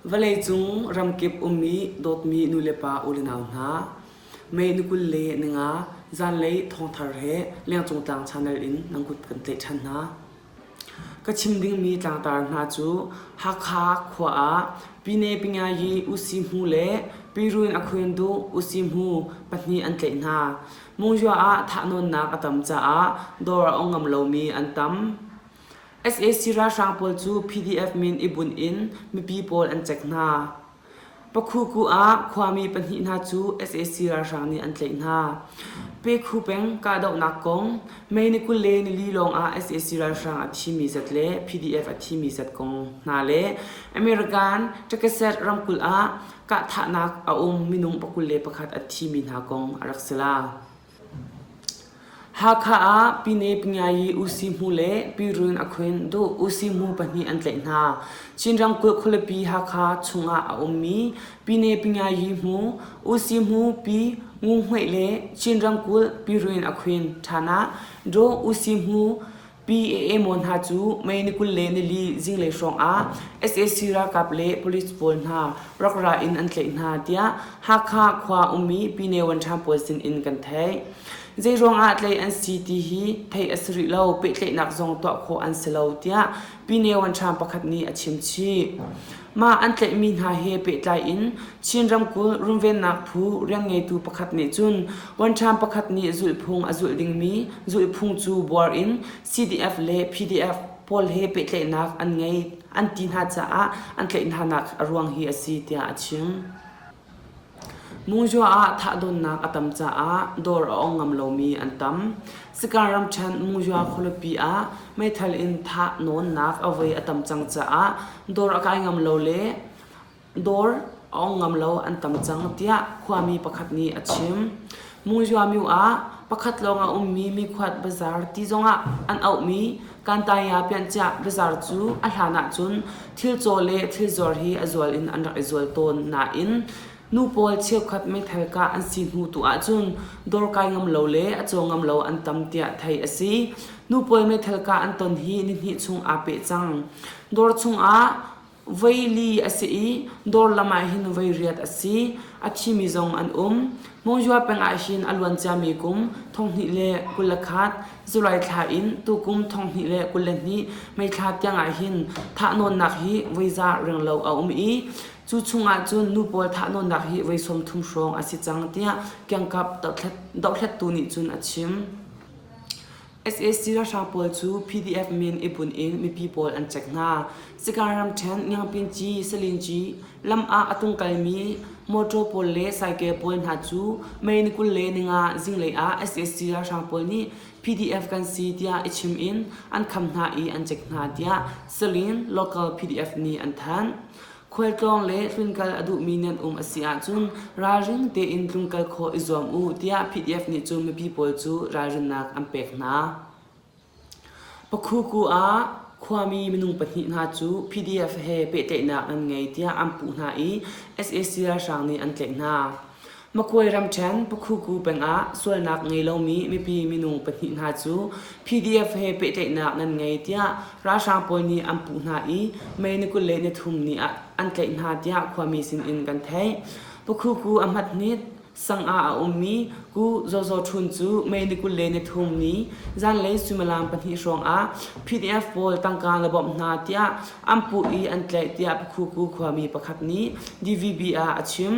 Vawleicung ramkip ummi dawtmi nulepa ulenau hna, May ni 25 zanlei thawngthar he Lengcung Tlang channel in nan kut kan tlaih ṭhan hna. Ka chim dingmi tlangtar hna cu Hakha khua ah Pyine Pingayi Usi Hmu le Pirun Akhundu Usi Hmu pahnih an tlaih hna. Mungzua ah thahnawnnak a tam caah dawr a ong ngam lomi an tam. Sac ralhrang pawl cu PDF min i bunh in mipi pawl an cek hna. Pakhuku ah khuami pahnih hna cu sac ralhrang nih an tlaih hna. Pekhu peng kahdohnak kong May ni 24 lawng ah sac ralhrang a thimi zat le PDF a thimi zat kong hna le American Texas ramkulh ah kahthahnak a um minung 21 a thimi hna kong a rak si la. Hakha ah Pyine Pingayi Usi Hmu le Pirun Akhun Duh Usi Hmu pahnih an tlaih hna. Chin ramkulh khualipi Hakha chungah a ummi Pyine Pingayi Hmu, Usi Hmu Pi Ngu Hmuih le Chin ramkulh Pirun Akhun ṭhan ah Daw Usi Hmu PAA maw hna cu May ni 24 zinglei hrawng ah sac ralkap le police pawl hna rak ra in an tlaih hna tiah Hakha khua ummi Pyine Wanṭha pawl sin in kan theih. Zeiruang ah tlaih an si ti hi theih a si rih lo, pehtlaihnak zong tuah khawh an si lo tiah Pyine Wanṭha pakhat nih a chim chih. Mah an tlaihmi hna he pehtlai in Chin ramkulh runvennak phu rianngeitu pakhat nih cun Wanṭham pakhat nih zulhphung a zulh dingmi zulhphung cu buar in CDF le PDF pawl he pehtlaihnak an ngei an ti hna caah an tlaih hnanak a ruang hi a si tiah a chim. Mungzua ah thahdawnnak a tam caah dawr a ong ngam lomi an tam. Sika ramṭhen Mungzua khualipi ah meithal in thah nawnnak a voi a tam cang caah dawr a kai ngam lo le dawr a ong ngam lo an tam cang tiah khuami pakhat nih a chim. Mungzua myu ah pakhat lawng a ummi mikhuat bazaar ti zongah an auhmi Kantaya pianhciah bazaar cu a hlan ahcun thil caw le thil zuar hi a zual in an rak i zual tawn nain nu pawl cheukhat meithal kah an si hnu tu ahcun dawr kai ngam lo le a caw ngam lo an tam tiah theih a si. Nu pawl meithal kah an ton hi nihnih chung aa peh cang. Dawr chungah Voi li a si i dawr lam ah hin voi riat a si. A thimi zong an um. Monywa peng ah hin a luan ciami kum 2021 July thla in tukum 2022 May thla tiang ah hin thahnawnnak hi voi za renglo a um i cu chungah cun nu pawl thahnawnnak hi voi 30 hrawng a si cang tiah kiangkap dohthlattu nih cun a chim. Sac ralhrang pawl cu PDF min i bunh in mipi pawl an cek hna. Sikaang ramṭhen Ngiangpinci, Salinci lam ah a tlungkalmi mawṭaw pawl le saikel pawl hna cu May ni 25 zinglei ah sac ralhrang pawl nih PDF kan si tiah i chim in an kham hna i an cek hna tiah Salin local PDF nih an thanh. Khualtlawng le tlunkal a duhmi nan um a si ahcun ralring tein tlunkal khawh i zuam u tiah PDF nih cun mipi pawl cu ralrinnak an pek hna. Pakhuku ah khuami minung pahnih hna cu PDF he pehtlaihnak an ngei tiah an puh hna i sac ralhrang nih an tlaih hna. Makuai ramṭhen Pakhuku peng ah sualnak ngei lomi mipi minung pahnih hna cu PDF he pehtlaihnak nan ngei tiah ralhrang pawl nih an puh hna i May ni 23 ni ah an tlaih hna tiah khuami sinin kan theih. Pakhuku a hmathnih sang ah a ummi Ku Zaw Zaw Htun cu May ni 23 ni zanlei suimilam pahnih hrawng ah PDF pawl tangka na bawmh hna tiah an puh i an tlaih tiah Pakhuku khuami pakhat nih DVB ah a chim.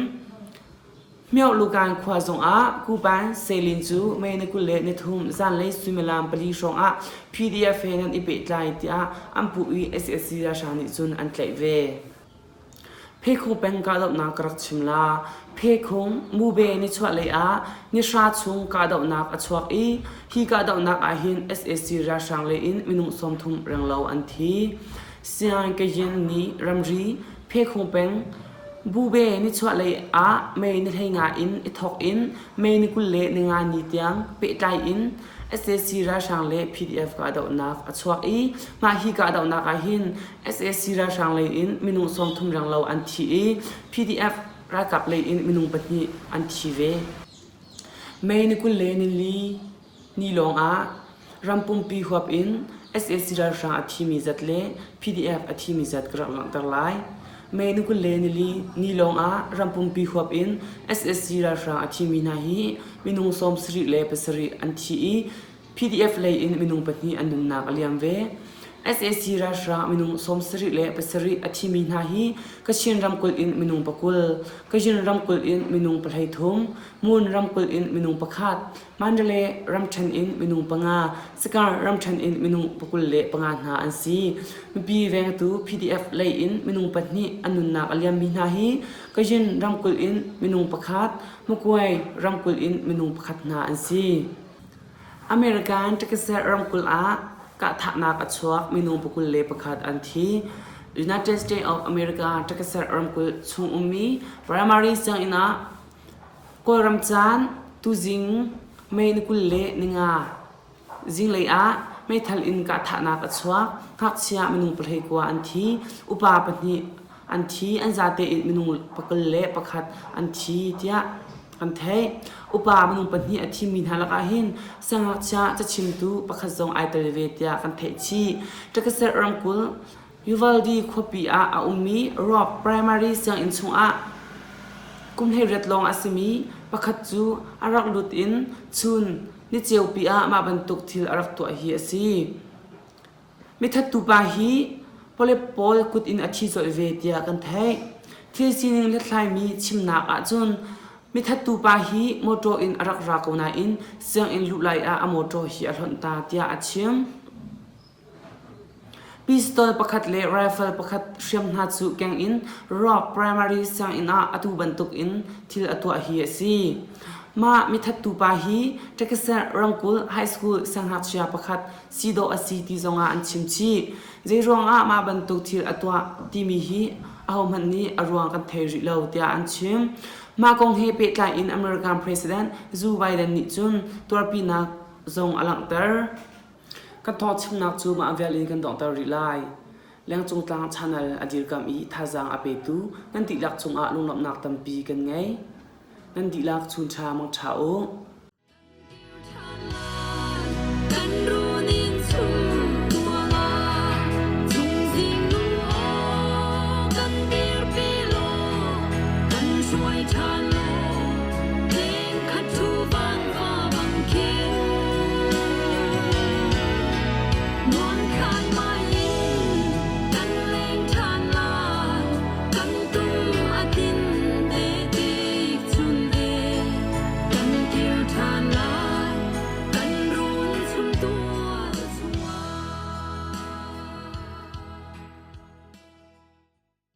Hmiohlukan khua zongah Kuban Selin cu May ni 23 zanlei suimilam pali hrawngah PDF he nan i pehtlai tiah an puh i sac ralhrang nih cun an tlaih ve. Phekhung peng kahdohnak ka rak chim la. Phekhung Mube nichuahlei ah nihra chung kahdohnak a chuak i hi kahdohnak ahhin sac ralhrang lei in minung 30 renglo an thi. Siang Kayin nih ramri Phekhung peng Bube nichuahlei ah May ni 15 in i thawk in May ni 25 ni tiang pehtlai in sac ralhrang le PDF kahdohnak a chuak i mah hi kahdohnak ah hin sac ralhrang lei in minung 30 renglo an thi i PDF ralkap lei in minung pahnih an thi ve. May ni 24 ni lawng ah ram pumpi huap in sac ralhrang a thimi zat le PDF a thimi zat ka rak langhter lai. May ni 24 ni lawng ah ram pumpi huap in SSC ralhrang a thimi hna hi minung 77 an thi i PDF lei in minung pahnih an nunnak a liam ve. Sac ralhrang minung 77 a thimi hna hi Kachin ramkulh in minung pakul, Kachin ramkulh in minung pahleithum, Mon ramkulh in minung pakhat, Mandalay ramṭhen in minung panga, Sakar ramṭhen in minung pakul le panga hna an si. Mipi vengtu PDF lei in minung pahnih an nunnak a liammi hna hi Kachin ramkulh in minung pakhat, Makuai ramkulh in minung pakhat hna an si. American Texas ramkulh ah kahthahnak a chuak, minung 21 an thi. United States of America Texas ramkulh chung ummi primary sianginn ah Kawlram caan tuzing May ni 25 zinglei ah meithal in kahthahnak a chuak. Ngakchia minung 19 an thi. Upa pahnih an thi. An zate in minung 21 an thi tiah kan theih. Upa minung pahnih a thimi hna lakah hin siangngakchia cachimtu pakhat zong ai tel ve tiah kan theih chih. Takaseh ramkulh Uvalde khuapi ah a ummi Robb Primary sianginn chungah kum 18 lawng a simi pakhat cu a rak lut in chun niceupi ah mah bantuk thil a rak tuah hi a si. Mithattu pa hi palep pawl kut in a thi colh ve tiah kan theih. Thil sining hlathlaimi chimnak ahcun mithattu pa hi mawṭaw in a rak ra ko nain sianginn luh lai ah a mawṭaw hi a hlonh ta tiah a chim. Pistol pakhat le rifle pakhat hriam hna cu keng in Rock Primary sianginn ah atu bantuk in thil a tuah hi a si. Mah mithattu pa hi Texas ramkulh high school siangngakchia pakhat si dawh a si ti zongah an chim chih. Zeiruangah mah bantuk thil a tuah timi hi ahohmanh nih a ruang kan thei rih lo tiah an chim. Mah kong he pehtlai in American President Joe Biden nih cun tuarpinak zong a langhter. Kan thawngchimnak cu mah vial in kan donghter rih lai. Lengcung Tlang Channel a dirkamh i thazaang a petu nan dihlak cungah lunglawmhnak tampi kan ngei. Nan dihlak chun ṭha mang ṭha u.